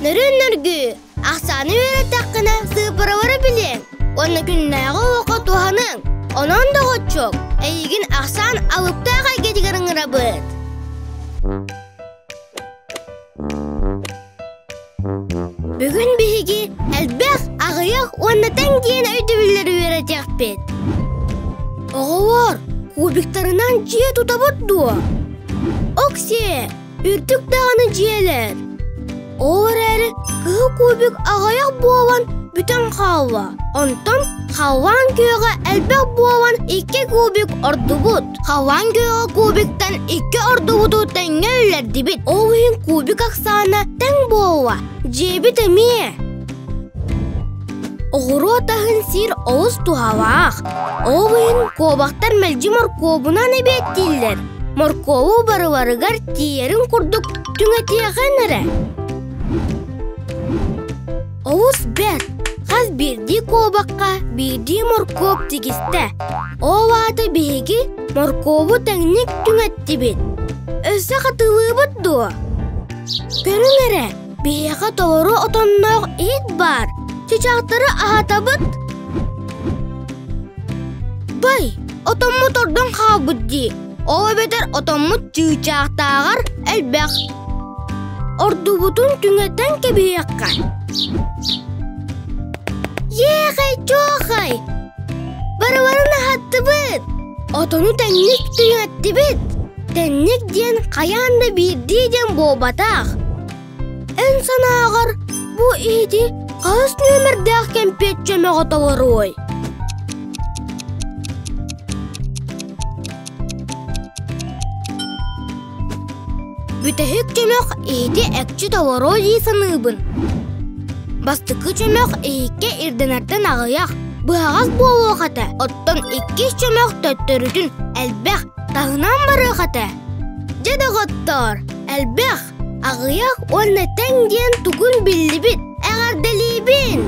Нөрүн-нөргүү, ахсааны үөрэттэххинэ сыыппаралары билиэҥ уонна күннээҕи олоххо туһаныаҥ. Онон, доҕоччуок, эйигин ахсаан алыптаах эйгэтигэр ыҥырабыт. Бүгүн биһиги элбэх, аҕыйах уонна тэҥ диэн өйдөбүллэри үөрэтиэхпит. Оҕолор, кубиктарынан дьиэ тутабыт дуо? Оксиэ, үрдүк даҕаны дьиэлэр. Ол эрээри кыһыл кубик аҕыйах буолан бүтэн хаалла. Онтон халлаан күөҕэ элбэх буолан икки кубик ордубут. Халлаан күөҕэ кубиктан икки ордубуту тэҥҥэ үллэрдибит. Ол иһин кубик ахсаана тэҥ буолла. Дьиэбит эмиэ. Оҕуруот аһын сиир олус туһалаах. Ол иһин куобахтар мэлдьи моркуобунан эбиэттииллэр. Моркуобу барыларыгар тиийэрин курдук түҥэтиэҕин эрэ. Олус бэрт! Хас биирдии куобахха биирдии моркуоп тигистэ. Ол аата биһиги моркуобу тэҥник түҥэттибит. Өссө хатылыыбыт дуо? Көрүҥ эрэ, биһиэхэ толору отонноох иһит баар. Чычаахтары аһатабыт. Бай, отоммут ордон хаалбыт дии. Ол эбэтэр отоммут чыычаахтааҕар элбэх. Ордубутун түҥэтэн кэбиһиэххэ. Иэхэй-чуохай! Барыларын аһаттыбыт! Отону тэҥник түҥэттибит! Тэнник диэн хайаан да биирдии диэн буолбатах. Эн санааҕар бу иһити хаһыс нүөмэрдээх кэмпиэт чөмөҕө толоруой? Бүтэһик чөмөх иһити экчи толоруо дии саныыбын. Бастакы чөмөх иһиккэ ирдэнэртэн аҕыйах, быһаҕас буолуох этэ, оттон иккис чөмөх төттөрүтүн элбэх, таһынан барыах этэ. Дьэ доҕоттоор, элбэх, аҕыйах уонна тэҥ диэн тугун биллибит, эҕэрдэлиибин!